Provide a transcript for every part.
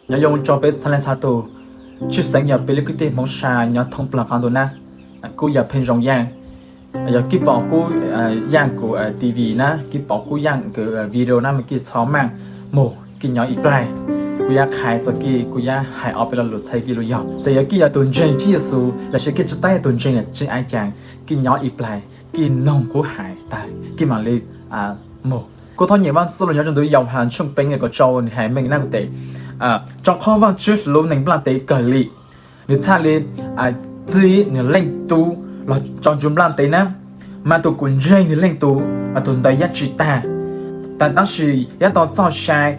Nyob zoo rau peb txhua leej txhua tus, tshwj xeeb yog peb lub kwv tij Hmoob Sab nyob thoob plaws qab ntuj nab. Kuv yog Pheej Zoo Yaaj. Yog kib pom kuv yaaj kuv T V na, kib pom kuv yaaj kuv video na mas kij txhob maaj mus, kij nyob ib plaig. Kuv yuav qha txog kij, kuv yuav hais ob peb lo lus txhais kij lub yog. Txawm yog kij yog tus ntseeg Tswv Yexus lossis kij tsis tau yog tus ntseeg tsis ab caag, kij nyob ib plaig, kij noog kuv hais tag kij mam li mus. Kuv thov nyiam Vaajtswv txuj lug nyob rau ntu Yauhas tshooj peb nqe kaum rau, nwg hais meej na kuv tes, rau qhov Vaajtswv hlub neeg nplaj teb kawg li, nwg txhaj li txib nwg Leej Tub los tso ntsug nplaj teb na. Mas tus kuj ntseeg nwg Leej Tub mas tus ntawd yuav tsi tag, tab sis yuav tau txoj sai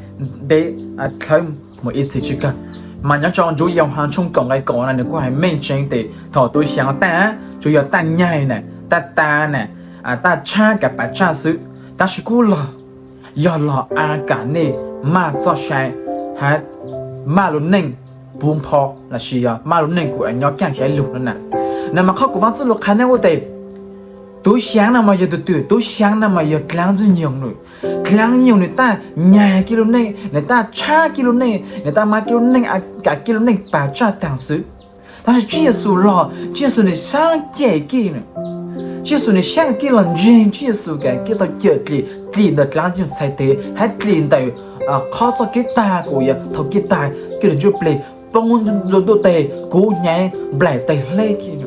deb dlhawb mus ib txhis tsi kawg. Mas nyob rau ntu Yauhas tshooj kaum nqe kaum na nwg kuj hais meej tseeb tes thaum tus xyaav tag tsuas yog taj nyag na, taj ta na, taj tshab kav pas tsaj xwb. Tab sis kuv los yog los a kam nej maj txoj sai, hab maj lub neej puv npho lossis yog maj lub neej kuj nyob kaaj xyav lug no na. Na mas qhov kuv Vaajtswv txuj lug qha na kuv tes, tus xyaav na mas yog tus twg? Tus xyaav na mas yog dlaab Ntxwg Nyoog nws. Dlaab Ntxwg Nyoog nws taj nyag kij lub neej, nws taj tshab kij lub neej, nws taj maj kij lub neej, kam kij lub neej pas tsaj taag xwb. Tab sis Tswv Yexus los, Tswv Yexus nws xyaab cem kij, Tswv Yexus nws xyaab kij los ntseeg Tswv Yexus, kam kij tau cawm dlim, dlim ntawm dlaab Ntxwg Nyoog txhais tes hab dlim ntawm qhov txoj kev tag kuj yog thaum kij tag kij lug ntsuj plig poob nrug ntuj teg, kuv hnyav nplaim teg hleb kij.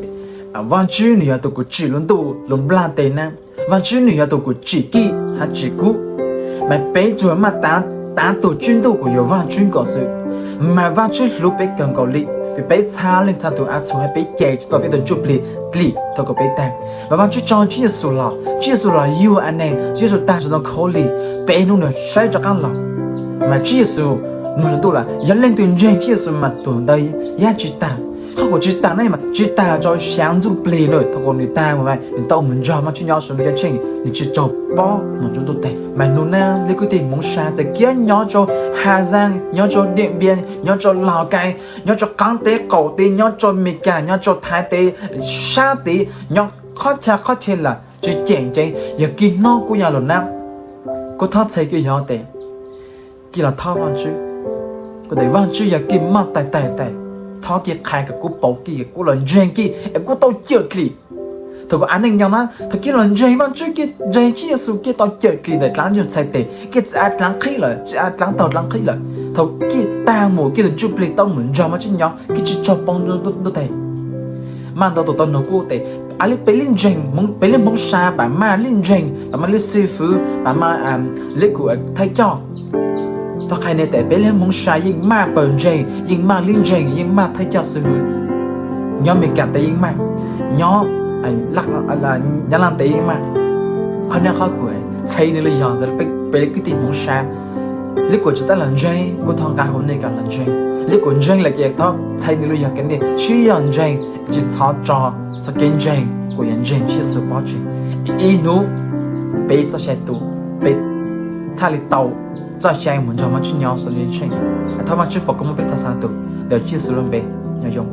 Vaajtswv nws yog tus kuj tsim lub ntuj lub nplaj teb na. Vaajtswv nws yog tus kuj tsim kij hab tsim kuv. Mas peb tsuas maj tav tug tswb ntuj kuj yog Vaajtswv nkaus xwb. Mas Vaajtswv hlub peb kawg nkaus li, vim peb txhua leej txhua tus ab txhua hab peb cais tsi tau peb tug ntsuj plig dlim thaum kuj peb tag. Mas Vaajtswv tso Tswv Yexus los, Tswv Yexus los yug a neeg, Tswv Yexus tag tsi tau khaub lig, peb nub nwg saib rov qaab los. Mas Tswv Yexus moog lub ntuj lawm, yog leej twg ntseeg Tswv Yexus mas tus ntawd yuav tsi tag. Qhov kuj tsi tag na mas tsi tag rau xyaav ntsuj plig na, thaum kuj nwg tag mas nwg tau moog nrug Vaajtswv nyob saum lub ceeb tsheej, nwg tsi raug pob moog nrug ntuj teg. Mas nub na lub kwv tij Hmoob Sab txawm kib nyob rau Hà Giang, nyob rau Điện Biên, nyob rau Lào Cai, nyob rau qaab teb qaum teb, nyob rau Amelikas, nyob rau Thaib teb, sab tid, nyob qhov chaw qhov chaw lawm, tsi tseem tseeb yog kij nub kuj yog lug na, kuv thov txhais kij yog tes kij los thov Vaajtswv. Kuv tes Vaajtswv yog kij maj taig taig taig, thov kij qha kom kuv paub kij, kuv los ntseeg kij es kuv tau cawm dlim. Thaum kuv a neej nyob na, thaum kij los ntseeg Vaajtswv, kij ntseeg Tswv Yexus, kij tau cawm dlim ntawm dlaab Ntxwg Nyoog txhais tes, kij tsi a dlaab qhib lawm, tsi a dlaab taug dlaab qhib lawm. Thaum kij tag mus kij tug ntsuj plig tau moog nrug Vaajtswv nyob, kij tsi raug poob ntuj teg. Maj ntau tus tau nug kuv tes, a le peb lub ntseeg, peb lub Hmoob Sab pam maj lub ntseeg, pam maj lub xib fwv, pam maj lub kuj thaij coj. Tau qha ne tes peb lub Hmoob Sab yeej maj pawg ntseeg, yeej maj lub ntseeg, yeej maj thaij coj xwb. Nyob Amelikas teb yeej maj, nyob Nyab Laaj teb yeej maj. Qhov no qhov kuv txhais nwg lub yog ntawd, peb lub kwv tij Hmoob Sab, lub kuj tsi tab los ntseeg kuv thov nqa hauv nej kom los ntseeg, lub kuj ntseeg lawm ces thov txhais nwg lub yog kom nej sib yog ntseeg, tsi txhob tso txoj kev ntseeg kuj yog ntseeg Tswv Yexus pov tseg. Ib hnub peb txoj sia tu, peb txhaj li tau txoj sia moog nrug Vaajtswv nyob saum lub ceeb tsheej. Thov Vaajtswv foom koob moov peb txhua txhua tus, ntawm Tswv Yexus lub npe, nyob zoo.